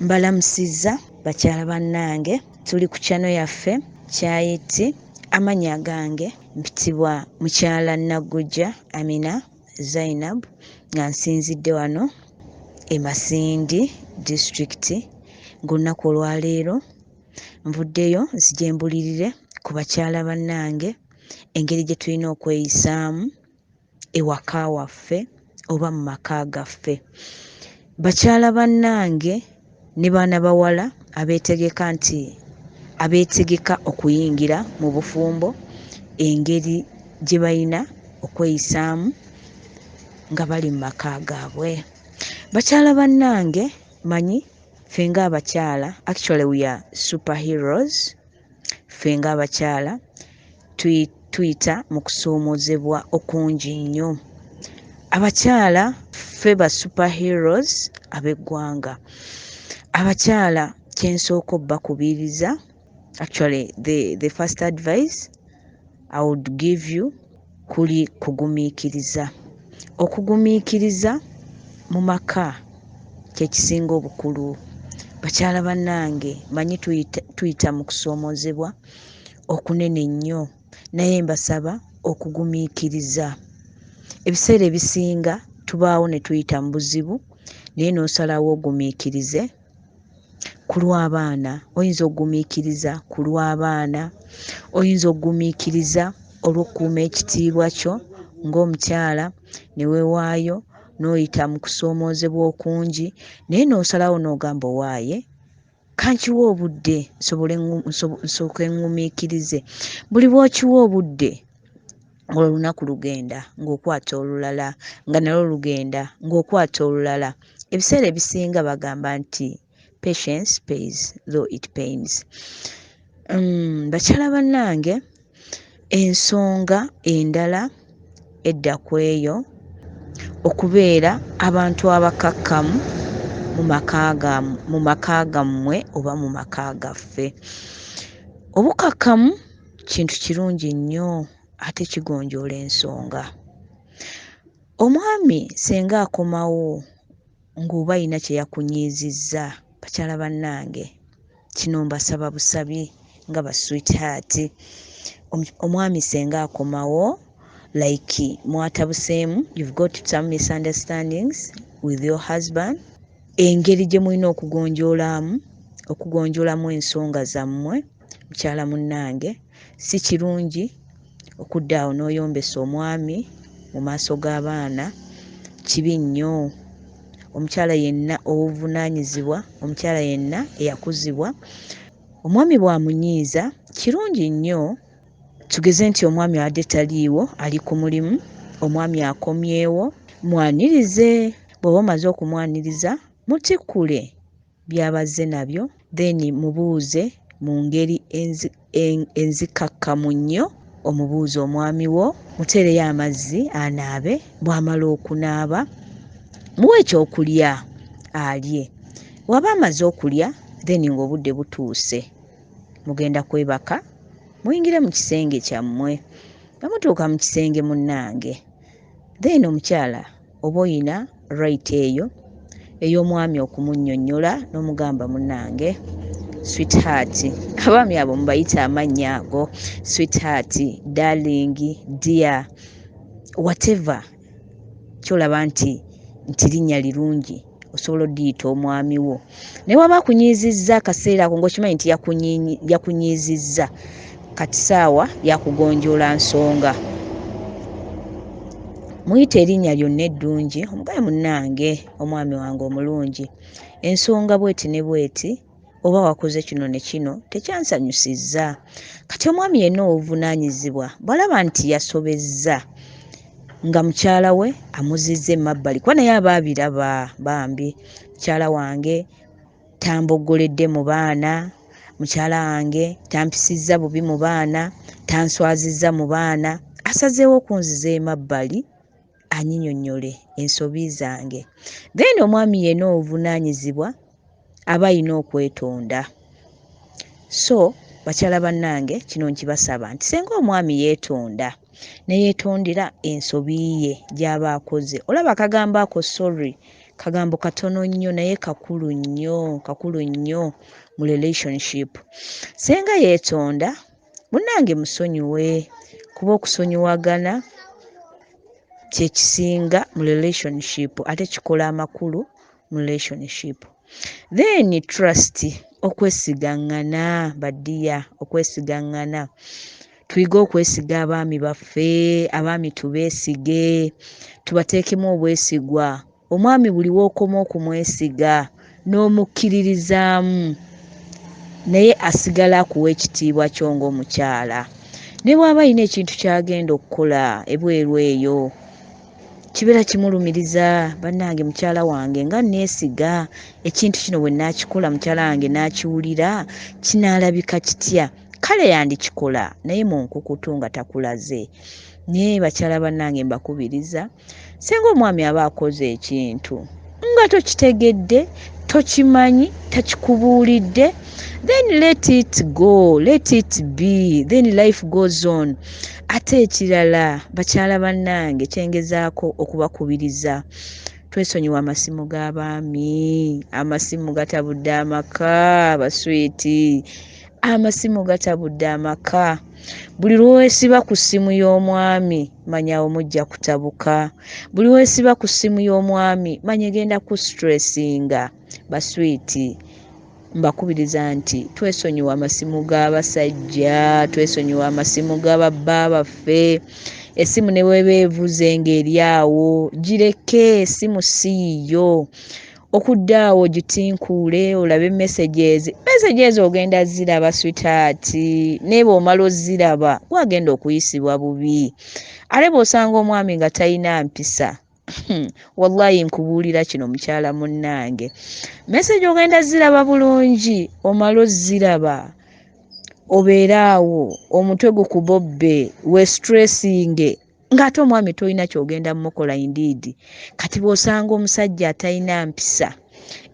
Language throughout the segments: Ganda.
Mbalamusizza bakyala bannange, tuli ku channel yaffe Kyayi. Amannya gange mpitibwa mukyala Nagujja Amina Zainab, nga nsinzidde wano e Masindi disitulikiti. Ng'olunaku olwaleero nvuddeyo nzije mbulirire ku bakyala bannange engeri gye tulina okweyisaamu ewaka waffe oba mu maka gaffe. Bakyala bannange ne baana bawala abeetegeka nti abeetegeka okuyingira mu bufumbo, engeri gye bayina okweyisaamu nga bali mu maka gaabwe. Bakyala bannange, manyi ffe ng'abakyala, actually we are super heroes. Ffe ng'abakyala tuyita mu kusoomoozebwa okungi nnyo. Abakyala ffe ba super heroes ab'eggwanga. Abakyala, kye nsooka obbakubiriza, actually the first advice I would give you kuli kugumiikiriza. Okugumiikiriza mu maka kye kisinga obukulu. Bakyala bannange, manyi tuyita mu kusoomoozebwa okunene ennyo, naye mbasaba okugumiikiriza. Ebiseera ebisinga tubaawo ne tuyita mu buzibu, naye n'osalawo ogumiikirize ku lw'abaana. Oyinza okugumiikiriza ku lw'abaana, oyinza okugumiikiriza olw'okukuuma ekitiibwa kyo ng'omukyala, ne weewaayo n'oyita mu kusoomoozebwa okungi, naye n'osalawo n'ogamba, "Owaaye, kankiwe obudde nsobole nsooke ŋŋumiikirize." Buli lw'okiwa obudde, olunaku lugenda ng'okwata olulala, nga nalwo lugenda ng'okwata olulala. Ebiseera ebisinga bagamba nti patience pays though it pains. Bakyala bannange, ensonga endala edda ku eyo, okubeera abantu abakakkamu mu maka gammwe oba mu maka gaffe. Obukakkamu kintu kirungi nnyo ate kigonjoola ensonga. Omwami singa akomawo ng'oba ayina kye yakunyiizizza, bakyala bannange, kino mbasaba busabi nga ba sweetheart. Omwami singa akomawo, like mwatabuseemu, you've got some misunderstandings with your husband, engeri gye mulina okugonjoolamu ensonga zammwe, mukyala munnange, si kirungi okudda awo n'oyombesa omwami mu maaso g'abaana. Kibi nnyo. Omukyala yenna ow'obuvunaanyizibwa, omukyala yenna eyakuzibwa, omwami bw'amunyiiza, kirungi nnyo, tugeze nti omwami abadde taliiwo, ali ku mulimu, omwami akomyewo, mwanirize. Bw'oba omaze okumwaniriza, mutikkule by'aba azze nabyo, then mubuuze mu ngeri enzikakkamu nnyo. Omubuuze omwami wo, muteereyo amazzi anaabe. Bw'amala okunaaba, muwe ekyokulya alye. Bw'aba amaze okulya, then ng'obudde butuuse mugenda kwebaka, muyingire mu kisenge kyammwe. Bwe mutuuka mu kisenge, munnange, then omukyala oba oyina right eyo ey'omwami okumunnyonnyola n'omugamba, "Munnange sweetheart," abaami abo mubayite amannya ago, sweetheart, darling, dear, whatever ky'olaba nti linnya lirungi osobola oddiyita omwami wo. Naye waba akunyiizizza akaseera ako ng'okimanyi nti yakunyiizizza, kati ssaawa yakugonjoola nsonga, muyite erinnya lyonna eddungi, omugambe, "Munnange, omwami wange omulungi, ensonga bw'eti ne bw'eti, oba wakoze kino ne kino, tekyansanyusizza." Kati omwami yenna ow'obuvunaanyizibwa bw'alaba nti yasobezza nga mukyala we amuzizza emabbali, kuba naye aba abiraba, bambi mukyala wange tamboggoledde mu baana, mukyala wange tampisizza bubi mu baana, tanswazizza mu baana, asazeewo okunziza emabbali anyinyonnyole ensobi zange, then omwami yenna ow'obuvunaanyizibwa aba ayina okwetonda. So bakyala bannange, kino nkibasaba nti singa omwami yeetonda ne yeetondera ensobi ye gy'aba akoze, olaba akagambo ako "sorry" Kagambo katono nnyo naye kakulu nnyo, kakulu nnyo mu relationship. Ssenga yeetonda, munnange musonyiwe kuba okusonyiwagana kye kisinga mu relationship ate kikola amakulu mu relationship. Then trust, okwesigaŋŋana baddiya, okwesigaŋŋana. Tuyige okwesiga abaami baffe, abaami tubeesige, tubateekemu obwesigwa. Omwami buli w'okoma okumwesiga n'omukkiririzaamu naye asigala akuwa ekitiibwa kyo ng'omukyala. Ne bw'aba alina ekintu ky'agenda okukola ebweru eyo, kibeera kimulumiriza, bannange mukyala wange nga nneesiga, ekintu kino bwe nnaakikola mukyala wange n'akiwulira kinaalabika kitya? Kale yandikikola naye mu nkukutu nga takulaze. Naye bakyala bannange mbakubiriza, singa omwami aba akoze ekintu nga tokitegedde, tokimanyi, takikubuulidde, then let it go, let it be, then life goes on. Ate ekirala bakyala bannange kyengezaako okubakubiriza, twesonyiwe amasimu g'abaami, amasimu gatabudde amaka baswiiti, amasimu gatabudde amaka. Buli lw'oweesiba ku ssimu y'omwami manya awo mujja kutabuka, buli lw'oweesiba ku ssimu y'omwami manya egenda ku stressinga. Baswiiti mbakubiriza nti twesonyiwe amasimu g'abasajja, twesonyiwe amasimu ga babba baffe. Essimu ne bw'eba evuze ng'eri awo gireke, essimu si yiyo. Okudda awo gitinkuule olabe messages, messages ogenda ziraba sweetheart, naye bw'omala oziraba gw'agenda okuyisibwa bubi. Ate bw'osanga omwami nga talina mpisa, wallahi nkubuulira kino mukyala munnange, message ogenda ziraba bulungi, omala oziraba obeere awo omutwe gukubobbe, weestressinge ng'ate omwami tolina ky'ogenda mmukola indeed. Kati bw'osanga omusajja atalina mpisa,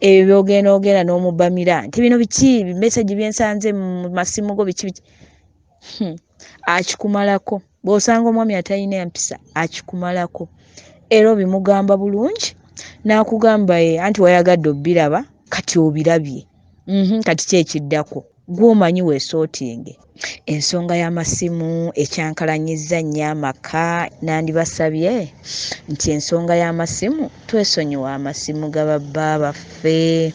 ebyo by'ogenda ogenda n'omubamira nti bino biki message bye nsanze mu masimu go biki biki, akikumalako. Bw'osanga omwami atalina mpisa akikumalako, era obimugamba bulungi n'akugamba ye anti wayagadde obbiraba kati obirabye, kati ki ekiddako gw'omanyi weesootinge. Ensonga y'amasimu ekyankalanyizza nnyo amaka, nandibasabye nti ensonga y'amasimu twesonyiwe amasimu ga babba baffe.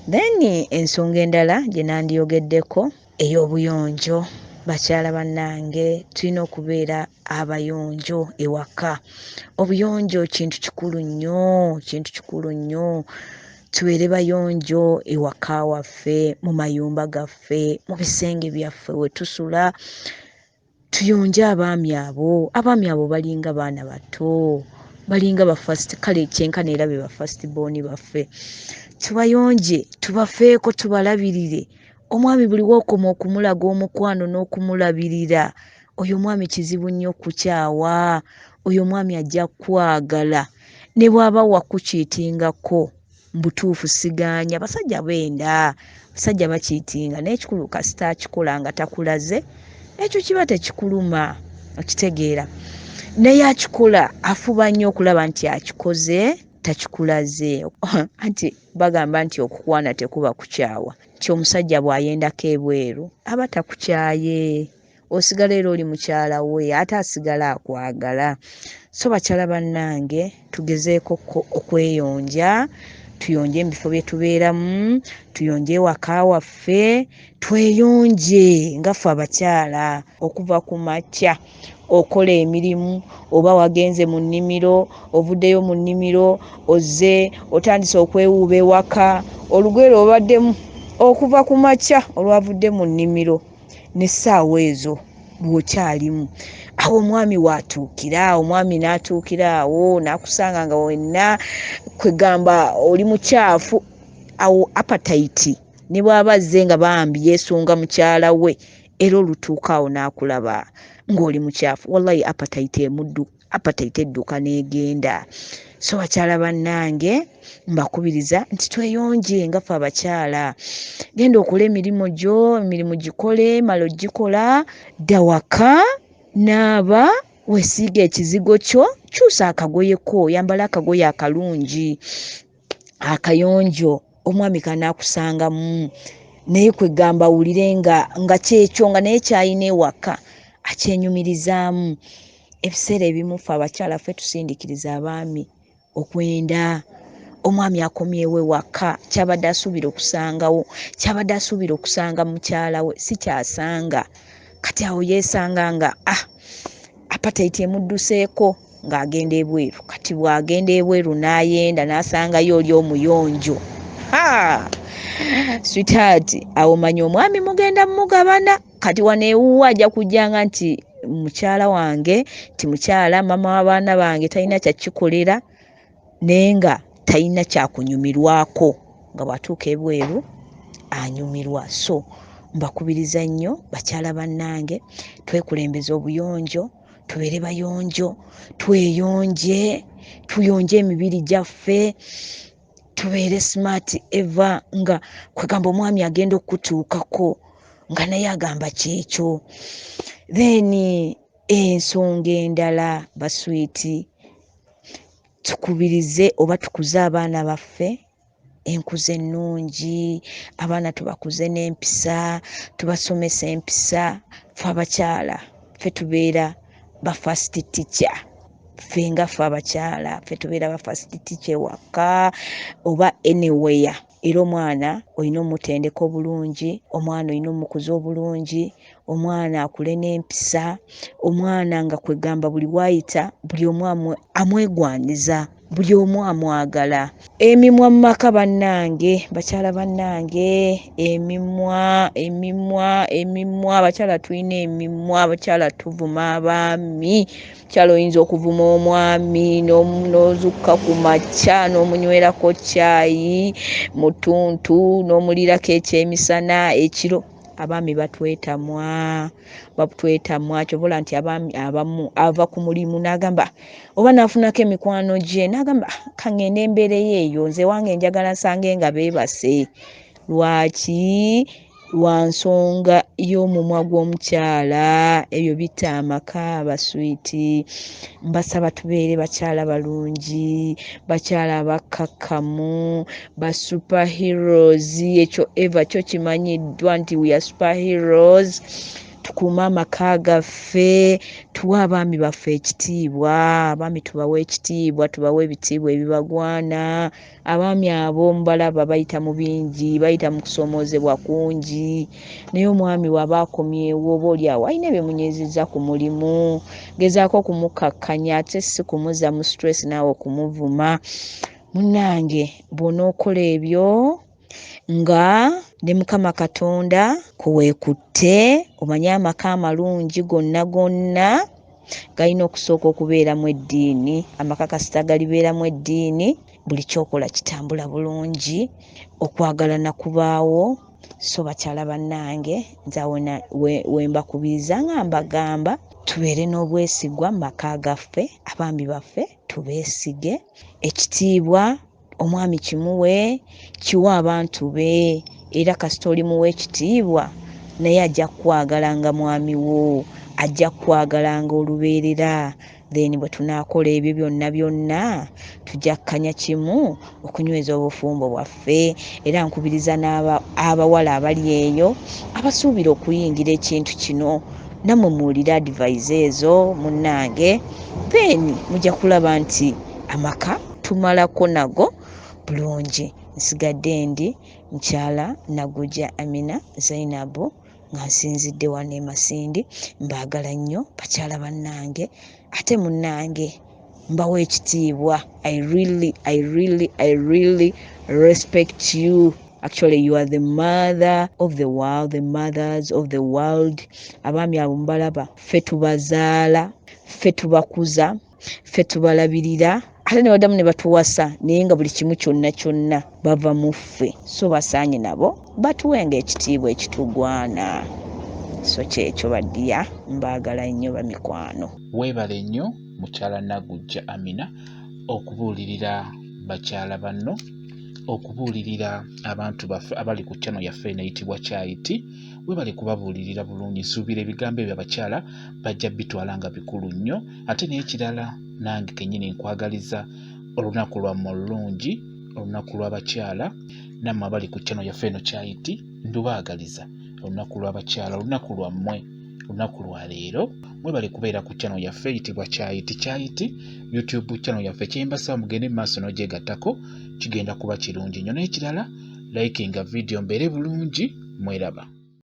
Then ensonga endala gye nandiyogeddeko ey'obuyonjo. Bakyala bannange tulina okubeera abayonjo ewaka. Obuyonjo kintu kikulu nnyo, kintu kikulu nnyo. Tubeere bayonjo ewaka waffe, mu mayumba gaffe, mu bisenge byaffe we tusula. Tuyonje abaami abo, abaami abo balinga baana bato, balinga ba first, kale kyenkana era be ba first born baffe. Tubayonje, tubafeeko, tubalabirire. Omwami buli w'okoma okumulaga omukwano n'okumulabirira, oyo omwami kizibu nnyo okukyawa, oyo omwami ajja kukwagala ne bw'aba wakukiitingako. Mbutuufu sigaanya, abasajja benda, abasajja bakiitinga, naye ekikulu kasita akikola nga takulaze, ekyo kiba tekikuluma, okitegeera. Naye akikola afuba nnyo okulaba nti akikoze takikulaze. Anti bagamba nti okukwana tekuba kukyawa, nti omusajja bw'ayendako ebweru aba takukyaye, osigala era oli mukyala we ate asigala akwagala. So bakyala bannange tugezeeko okweyonja, tuyonje mu bifo bye tubeeramu, tuyonje ewaka waffe, tweyonje nga ffe abakyala. Okuva ku makya okola emirimu, oba wagenze mu nnimiro, ovuddeyo mu nnimiro, ozze otandise okwewuuba ewaka, olugoye lw'obaddemu okuva ku makya olwavudde mu nnimiro n'essaawa ezo lw'okyalimu. Awo omwami w'atuukira, omwami n'atuukira awo n'akusanga nga wenna kwegamba oli mukyafu, awo appetite ne bw'aba azze nga bambi yeesunga mukyala we, era olutuuka awo n'akulaba ng'oli mukyafu, wallahi appetite appetite edduka n'egenda. So bakyala bannange mbakubiriza nti tweyonje nga ffe abakyala. Genda okole emirimu gyo, emirimu gikole, mala ogikola, dda waka, naaba, weesiige ekizigo kyo, kyusa akagoye ko, yambala akagoye akalungi. Akayonjo omwami kanaakusangamu, naye kwegamba awulire nga kyekyo, nga naye ky'alina ewaka akyenyumirizaamu. Ebiseera ebimu ffe abakyala ffe tusindikiriza abaami okwenda. Omwami akomyewo ewaka, ky'abadde asuubira okusangawo, ky'abadde asuubira okusanga mukyala we si ky'asanga. Kati awo yeesanga nga appetite emudduseeko ng'agenda ebweru. Kati bw'agenda ebweru n'ayenda n'asangayo oli omuyonjo, ha sweetheart, awo manya omwami mugenda mugabana. Kati wano ewuwo ajja kujjanga nti mukyala wange, nti mukyala maama w'abaana bange talina kyakikolera, naye nga talina kyakunyumirwako, nga bw'atuuka ebweru anyumirwa. So mbakubiriza nnyo bakyala bannange, twekulembeze obuyonjo, tubeere bayonjo, tweyonje, tuyonje emibiri gyaffe, tubeere smart eva, nga kwegamba omwami agenda okutuukako nga naye agamba kyekyo. Then ensonga endala baswiti, tukubirize oba tukuze abaana baffe enkuza ennungi, abaana tubakuze n'empisa, tubasomesa empisa. Ffe abakyala ffe tubeera ba first teacher, ffe nga ffe abakyala ffe tubeera ba first teacher ewaka oba anywhere. Era omwana olina omutendeka obulungi, omwana olina omukuza obulungi, omwana akule n'empisa, omwana nga kwegamba buli waayita buli omu amwegwanyiza, buli omu amwagala. Emimwa mu maka bannange, bakyala bannange, emimwa, emimwa, emimwa, abakyala tulina emimwa, abakyala tuvuma abaami. Mukyala oyinza okuvuma omwami n'ozukka ku makya n'omunywerako caayi mu ttuntu n'omulirako ekyemisana ekiro. Abaami batwetamwa, batwetamwa. Ky'ova olaba nti abaami abamu ava ku mulimu n'agamba oba n'afunako emikwano gye n'agamba ka ŋŋende embeereyo eyo, nze wange njagala nsange nga beebase. Lwaki? Lwa nsonga y'omumwa gw'omukyala. Ebyo bitta amaka baswiti. Mbasaba tubeere bakyala balungi, bakyala abakkakkamu, ba superheroes. Ekyo eva kyo kimanyiddwa nti we are superheroes. Tukuume amaka gaffe, tuwe abaami baffe ekitiibwa, abaami tubawe ekitiibwa, tubawe ebitiibwa ebibagwana. Abaami abo mubalaba bayita mu bingi, bayita mu kusoomoozebwa kungi, naye omwami bw'aba akomyewo oba oli awo alina ebimunyiizizza ku mulimu, gezaako okumukkakkanya ate si kumuzza mu stress naawe okumuvuma. Munnange bw'onookola ebyo nga ne Mukama Katonda kwe weekutte, omanye amaka amalungi gonna gonna galina okusooka okubeeramu eddiini. Amaka kasita galibeeramu eddiini, buli ky'okola kitambula bulungi, okwagalana kubaawo. So bakyala bannange, nze awo we mbakubiriza nga mbagamba tubeere n'obwesigwa mu maka gaffe, abaami baffe tubeesige, ekitiibwa omwami kimuwe, kiwe abantu be, era kasita olimuwa ekitiibwa naye ajja kukwagalanga mwami wo, ajja kukwagalanga olubeerera. Then bwe tunaakola ebyo byonna byonna tujja kkanya kimu okunyweza obufumbo bwaffe. Era nkubiriza n'abawala abali eyo abasuubira okuyingira ekintu kino, nammwe muwulire advice ezo munnange, then mujja kulaba nti amaka tumalako nago bulungi. Nsigadde ndi mukyala Nagujja Amina Zainabu nga nsinzidde wano e Masindi. Mbaagala nnyo bakyala bannange, ate munnange mbawa ekitiibwa. I really, I really, I really respect you. Actually you are the mother of the world, the mothers of the world. Abaami abo mubalaba, ffe tubazaala, ffe tubakuza, ffe tubalabirira, ate ne baddamu ne batuwasa, naye nga buli kimu kyonna kyonna bava mu ffe. So basaanye nabo batuwenga ekitiibwa ekitugwana. So kyekyo baddiya, mbaagala nnyo bamikwano. Weebale nnyo mukyala Nagujja Amina okubuulirira bakyala banno, okubuulirira abantu baffe abali ku channel yaffe eno eyitibwa Kyayi Tea. Weebale kubabuulirira bulungi. Nsuubira ebigambo ebyo abakyala bajja bitwala nga bikulu nnyo. Ate n'ekirala nange kennyini nkwagaliza olunaku lwammwe olulungi Olunaku lw'abakyala, nammwe abali ku channel yaffe eno Kyayiti, ndubaagaliza olunaku lw'abakyala, olunaku lwammwe, olunaku lwa leero. Mwebale kubeera ku channel yaffe eyitibwa Kyayiti. Kyayiti YouTube channel yaffe, kyembasaba mugende mu maaso n'ogyegattako, kigenda kuba kirungi nnyo. N'ekirala, likinga video mbeere bulungi, mweraba.